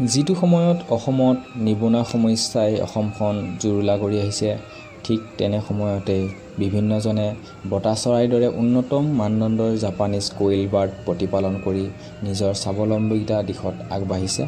যিটো সময়ত অসমত নিবনুৱা সমস্যাই অসমখন জুৰুলা কৰি আহিছে, ঠিক তেনে সময়তেই বিভিন্নজনে বতা চৰাইৰ দৰে উন্নত মানদণ্ডৰ জাপানীজ কোইল বাৰ্ড প্ৰতিপালন কৰি নিজৰ স্বাৱলম্বিতা দিশত আগবাঢ়িছে।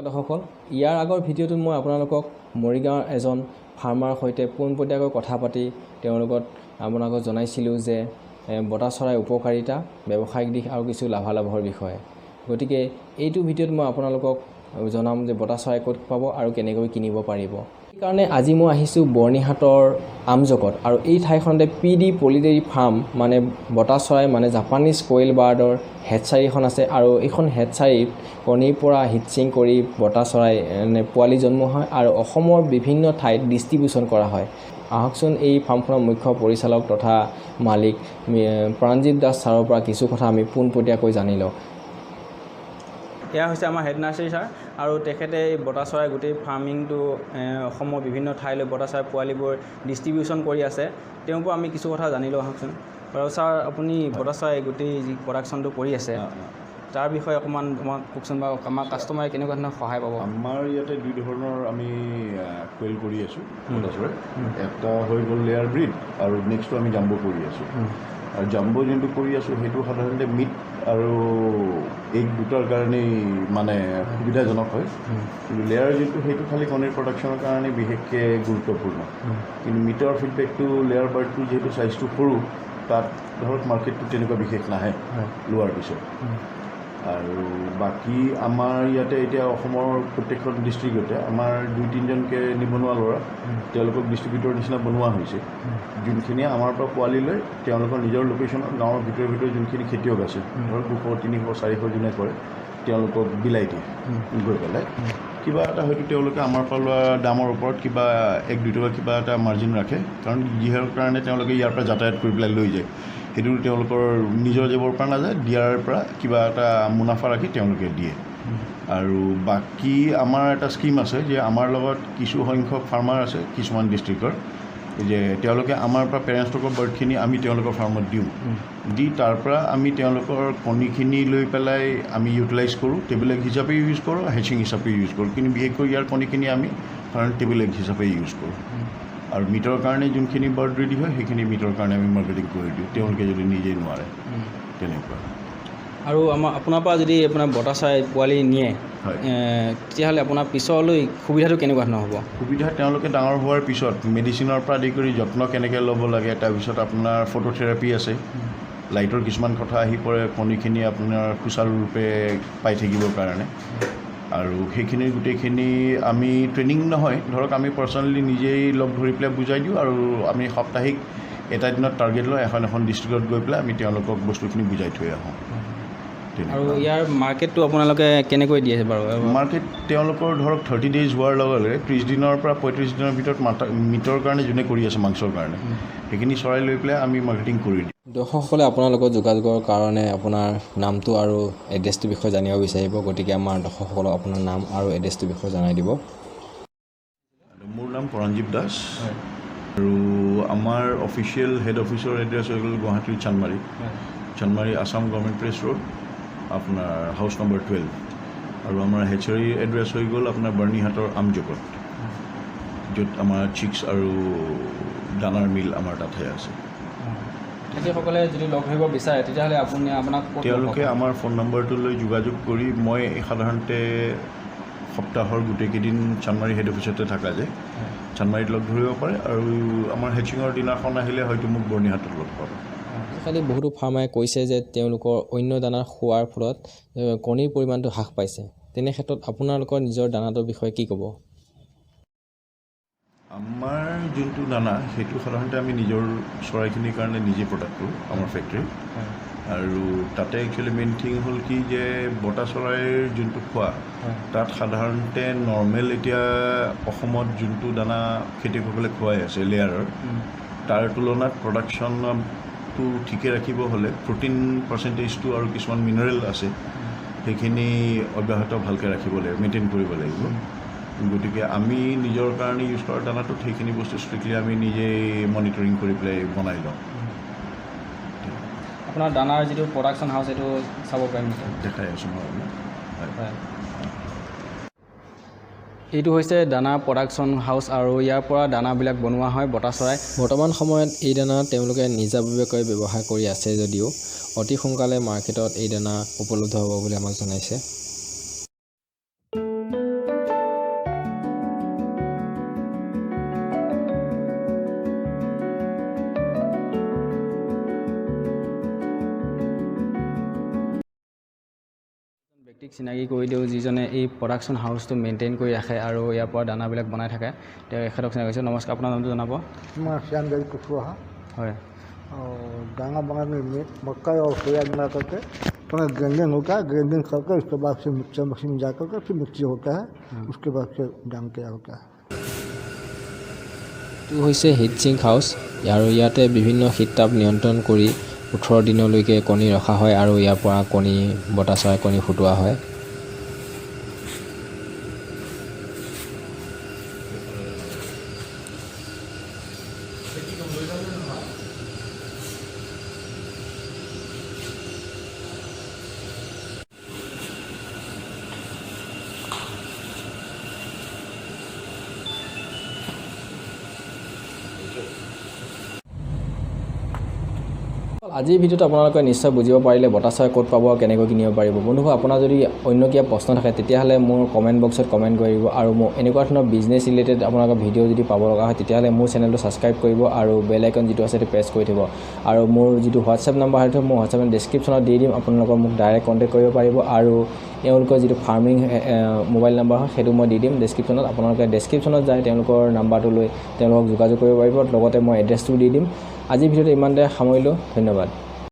দৰ্শকসকল, ইয়াৰ আগৰ ভিডিঅ'টোত মই আপোনালোকক মৰিগাঁৱৰ এজন ফাৰ্মাৰৰ সৈতে পোনপটীয়াকৈ কথা পাতি তেওঁৰ লগত আপোনালোকক জনাইছিলোঁ যে বতা চৰাইৰ উপকাৰিতা, ব্যৱসায়িক দিশ আৰু কিছু লাভালাভৰ বিষয়ে। গতিকে এইটো ভিডিঅ'ত মই আপোনালোকক জনাম যে বতা চৰাই ক'ত পাব আৰু কেনেকৈ কিনিব পাৰিব। সেইকাৰণে আজি মই আহিছোঁ বৰ্ণিহাটৰ আমজগত আৰু এই ঠাইখনতে পি ডি পলিটেৰী ফাৰ্ম, মানে বতা চৰাই, মানে জাপানীজ কোইল বাৰ্ডৰ হেচাৰী এখন আছে। আৰু এইখন হেচাৰীত কণীৰ পৰা হেচিং কৰি বতা চৰাই মানে পোৱালি জন্ম হয় আৰু অসমৰ বিভিন্ন ঠাইত ডিষ্ট্ৰিবিউশ্যন কৰা হয়। আহকচোন, এই ফাৰ্মখনৰ মুখ্য পৰিচালক তথা মালিক প্ৰাণজিৎ দাস ছাৰৰ পৰা কিছু কথা আমি পোনপটীয়াকৈ জানি লওঁ। এয়া হৈছে আমাৰ হেড নাৰ্চাৰী ছাৰ আৰু তেখেতে এই বতা চৰাই গোটেই ফাৰ্মিংটো অসমৰ বিভিন্ন ঠাইলৈ বতা চৰাই পোৱালিবোৰ ডিষ্ট্ৰিবিউশ্যন কৰি আছে। তেওঁৰ পৰা আমি কিছু কথা জানি লওঁ আহকচোন। বাৰু ছাৰ, আপুনি বতা চৰাই গোটেই যি প্ৰডাকশ্যনটো কৰি আছে, তাৰ বিষয়ে অকণমান আমাক কওকচোন বাৰু, আমাৰ কাষ্টমাৰে কেনেকুৱা ধৰণৰ সহায় পাব? আমাৰ ইয়াতে দুই ধৰণৰ আমি কোৱেল কৰি আছোঁ বতা চৰাই। এটা হৈ গ'ল লেয়াৰ ব্ৰিড আৰু নেক্সটটো আমি জাম্বো কৰি আছোঁ। আৰু জাম্বো যোনটো কৰি আছোঁ, সেইটো সাধাৰণতে মিট আৰু এগ দুটাৰ কাৰণেই মানে সুবিধাজনক হয়। কিন্তু লেয়াৰ যোনটো, সেইটো খালি কণীৰ প্ৰডাকশ্যনৰ কাৰণে বিশেষকৈ গুৰুত্বপূৰ্ণ। কিন্তু মিটৰ ফিডবেকটো, লেয়াৰ বাৰ্ডটো যিহেতু চাইজটো সৰু, তাত ধৰক মাৰ্কেটটো তেনেকুৱা বিশেষ নাহে লোৱাৰ পিছত। আৰু বাকী আমাৰ ইয়াতে এতিয়া অসমৰ প্ৰত্যেকখন ডিষ্ট্ৰিক্টতে আমাৰ দুই তিনিজনকৈ নিবনুৱা ল'ৰা, তেওঁলোকক ডিষ্ট্ৰিবিউটৰ নিচিনা বনোৱা হৈছে, যোনখিনিয়ে আমাৰ পৰা পোৱালি লৈ তেওঁলোকৰ নিজৰ লোকেশ্যনত গাঁৱৰ ভিতৰে ভিতৰে যোনখিনি খেতিয়ক আছে, ধৰক 200, 300, 400 যোনে কৰে, তেওঁলোকক বিলাই দিয়ে গৈ পেলাই। কিবা এটা হয়তো তেওঁলোকে আমাৰ পৰা লোৱা দামৰ ওপৰত কিবা 1-2 টকা কিবা এটা মাৰ্জিন ৰাখে, কাৰণ যিহৰ কাৰণে তেওঁলোকে ইয়াৰ পৰা যাতায়াত কৰি পেলাই লৈ যায়, সেইটো তেওঁলোকৰ নিজৰ জেপৰ পৰা নাযায়, দিয়াৰ পৰা কিবা এটা মুনাফা ৰাখি তেওঁলোকে দিয়ে। আৰু বাকী আমাৰ এটা স্কীম আছে যে আমাৰ লগত কিছু সংখ্যক ফাৰ্মাৰ আছে কিছুমান ডিষ্ট্ৰিক্টৰ, যে তেওঁলোকে আমাৰ পৰা পেৰেণ্টছ ষ্টকৰ বাৰ্ডখিনি আমি তেওঁলোকৰ ফাৰ্মত দিওঁ, দি তাৰ পৰা আমি তেওঁলোকৰ কণীখিনি লৈ পেলাই আমি ইউটিলাইজ কৰোঁ। টেবুল এগ হিচাপে ইউজ কৰোঁ, হেচিং হিচাপে ইউজ কৰোঁ। কিন্তু বিশেষকৈ ইয়াৰ কণীখিনি আমি সাধাৰণতে টেবুল এগ হিচাপে ইউজ কৰোঁ। আৰু মিটৰ কাৰণে যোনখিনি বাৰ্ড ৰেডি হয়, সেইখিনি মিটৰ কাৰণে আমি মাৰ্কেটিং কৰি দিওঁ, তেওঁলোকে যদি নিজেই নোৱাৰে তেনেকুৱা। আৰু আমাৰ আপোনাৰ পৰা যদি আপোনাৰ বতা চৰাই পোৱালি নিয়ে, তেতিয়াহ'লে আপোনাৰ পিছলৈ সুবিধাটো কেনেকুৱা ধৰণৰ হ'ব? সুবিধা, তেওঁলোকে ডাঙৰ হোৱাৰ পিছত মেডিচিনৰ পৰা আদি কৰি যত্ন কেনেকৈ ল'ব লাগে, তাৰপিছত আপোনাৰ ফটোথেৰাপি আছে, লাইটৰ কিছুমান কথা আহি পৰে, কণীখিনি আপোনাৰ সুচাৰুৰূপে পাই থাকিবৰ কাৰণে। আৰু সেইখিনি গোটেইখিনি আমি ট্ৰেইনিং নহয়, ধৰক আমি পাৰ্চনেলি নিজেই লগ ধৰি পেলাই বুজাই দিওঁ। আৰু আমি সাপ্তাহিক এটা দিনত টাৰ্গেট লওঁ, এখন এখন ডিষ্ট্ৰিক্টত গৈ পেলাই আমি তেওঁলোকক বস্তুখিনি বুজাই থৈ আহোঁ। আৰু তেনেকুৱা। ইয়াৰ মাৰ্কেটটো আপোনালোকে কেনেকৈ দিয়ে বাৰু? মাৰ্কেট তেওঁলোকৰ ধৰক 30 ডেইজ হোৱাৰ লগে লগে, 30 দিনৰ পৰা 35 দিনৰ ভিতৰত মাতা মিটৰ কাৰণে যোনে কৰি আছে, মাংসৰ কাৰণে, সেইখিনি চৰাই লৈ পেলাই আমি মাৰ্কেটিং কৰি দিওঁ। দৰ্শকসকলে আপোনাৰ লগত যোগাযোগৰ কাৰণে আপোনাৰ নামটো আৰু এড্ৰেছটোৰ বিষয়ে জানিব বিচাৰিব। গতিকে আমাৰ দৰ্শকসকলক আপোনাৰ নাম আৰু এড্ৰেছটোৰ বিষয়ে জনাই দিব। মোৰ নাম পৰাণজীৱ দাস আৰু আমাৰ অফিচিয়েল হেড অফিচৰ এড্ৰেছ হৈ গ'ল গুৱাহাটীৰ Chandmari, Chandmari Assam government press road, আপোনাৰ হাউচ নম্বৰ 12। আৰু আমাৰ হেচাৰী এড্ৰেছ হৈ গ'ল আপোনাৰ বৰ্ণিহাটৰ আমজগত, য'ত আমাৰ চিক্স আৰু দানাৰ মিল আমাৰ তাতহে আছে। খেতিয়কসকলে যদি লগ ধৰিব বিচাৰে, তেতিয়াহ'লে আপুনি আপোনাক ক'ত লগ তেওঁলোকে পাব? আমাৰ ফোন নম্বৰটো লৈ যোগাযোগ কৰি, মই সাধাৰণতে সপ্তাহৰ গোটেইকেইদিন চানমাৰী হেড অফিচতে থকা যায়, চানমাৰীত লগ ধৰিব পাৰে। আৰু আমাৰ হেচিঙৰ দিনাখন আহিলে হয়তো মোক বৰ্ণিহাটত লগ পাব। আজিকালি বহুতো ফাৰ্মাৰে কৈছে যে তেওঁলোকৰ অন্য দানা খোৱাৰ ফলত কণীৰ পৰিমাণটো হ্ৰাস পাইছে। তেনে ক্ষেত্ৰত আপোনালোকৰ নিজৰ দানাটোৰ বিষয়ে কি ক'ব? আমাৰ যোনটো দানা, সেইটো সাধাৰণতে আমি নিজৰ চৰাইখিনিৰ কাৰণে নিজে প্ৰডাক্ট কৰোঁ আমাৰ ফেক্টৰীত। আৰু তাতে একচুৱেলি মেইন থিং হ'ল কি যে বতা চৰাইৰ যোনটো খোৱা, তাত সাধাৰণতে নৰ্মেল এতিয়া অসমত যোনটো দানা খেতিয়কসকলে খুৱাই আছে লেয়াৰৰ, তাৰ তুলনাত প্ৰডাকশ্যনটো ঠিকে ৰাখিব হ'লে প্ৰ'টিন পাৰ্চেণ্টেজটো আৰু কিছুমান মিনাৰেল আছে, সেইখিনি অব্যাহত ভালকৈ ৰাখিব লাগিব, মেইনটেইন কৰিব লাগিব। গতিকে আমি নিজৰ কাৰণে ইউজ কৰা দানাটোত সেইখিনি বস্তু ষ্ট্ৰিক্টলি আমি নিজেই মনিটৰিং কৰি পেলাই বনাই লওঁ। আপোনাৰ দানাৰ যিটো প্ৰডাকশ্যন হাউচ, এইটো চাব পাৰিম নেকি? দেখাই আছোঁ মই আপোনাক, হয়। হয়, এইটো হৈছে দানা প্ৰডাকশ্যন হাউচ আৰু ইয়াৰ পৰা দানাবিলাক বনোৱা হয় বতা চৰাই। বৰ্তমান সময়ত এই দানা তেওঁলোকে নিজাববীয়াকৈ ব্যৱহাৰ কৰি আছে যদিও অতি সোনকালে মাৰ্কেটত এই দানা উপলব্ধ হ'ব বুলি আমাক জনাইছে। ব্যক্তিক চিনাকি কৰি দিওঁ, যিজনে এই প্ৰডাকশ্যন হাউচটো মেইনটেইন কৰি ৰাখে আৰু ইয়াৰ পৰা দানাবিলাক বনাই থাকে। তেওঁ এখেতক চিনাকি কৰিছোঁ। নমস্কাৰ, আপোনাৰ নামটো জনাব। मैं श्याम देवी कुशवाहा। और दाना बनाने में मक्का और सोया मिला करके थोड़ा ग्राइंडिंग होता है। ग्राइंडिंग करके उसके बाद फिर मिक्सर मशीन में जा करके फिर मिक्सी होता है। उसके बाद फिर दाना तैयार होता है। এইটো হৈছে হিট চিংক হাউচ আৰু ইয়াতে বিভিন্ন শীত তাপ নিয়ন্ত্ৰণ কৰি 18 দিনলৈকে কণী ৰখা হয় আৰু ইয়াৰ পৰা কণী, বতা চৰাই কণী ফুটোৱা হয়। আজিৰ ভিডিঅ'ত আপোনালোকে নিশ্চয় বুজিব পাৰিলে বতা চৰাই ক'ত পাব আৰু কেনেকৈ কিনিব পাৰিব। বন্ধুসকল, আপোনাৰ যদি অন্য কিবা প্ৰশ্ন থাকে, তেতিয়াহ'লে মোৰ কমেণ্ট বক্সত কমেণ্ট কৰিব আৰু মোৰ এনেকুৱা ধৰণৰ বিজনেছ ৰিলেটেড আপোনালোকৰ ভিডিঅ' যদি পাব লগা হয়, তেতিয়াহ'লে মোৰ চেনেলটো ছাবস্ক্ৰাইব কৰিব আৰু বেল আইকন যিটো আছে সেইটো প্ৰেছ কৰি থ'ব। আৰু মোৰ যিটো হোৱাটছএপ নাম্বাৰ, সেইটো মই হোৱাটছএপ ডেছক্ৰিপশ্যনত দি দিম। আপোনালোকৰ মোক ডাইৰেক্ট কণ্টেক্ট কৰিব পাৰিব আৰু এওঁলোকৰ যিটো ফাৰ্মিং মোবাইল নাম্বাৰ হয়, সেইটো মই দি দিম ডেছক্ৰিপশ্যনত। আপোনালোকে ডেছক্ৰিপশ্যনত যাই তেওঁলোকৰ নাম্বাৰটো লৈ তেওঁলোকক যোগাযোগ কৰিব পাৰিব। লগতে মই এড্ৰেছটো দি দিম। আজিৰ ভিডিঅ'টো ইমানতে সামৰিলোঁ। ধন্যবাদ।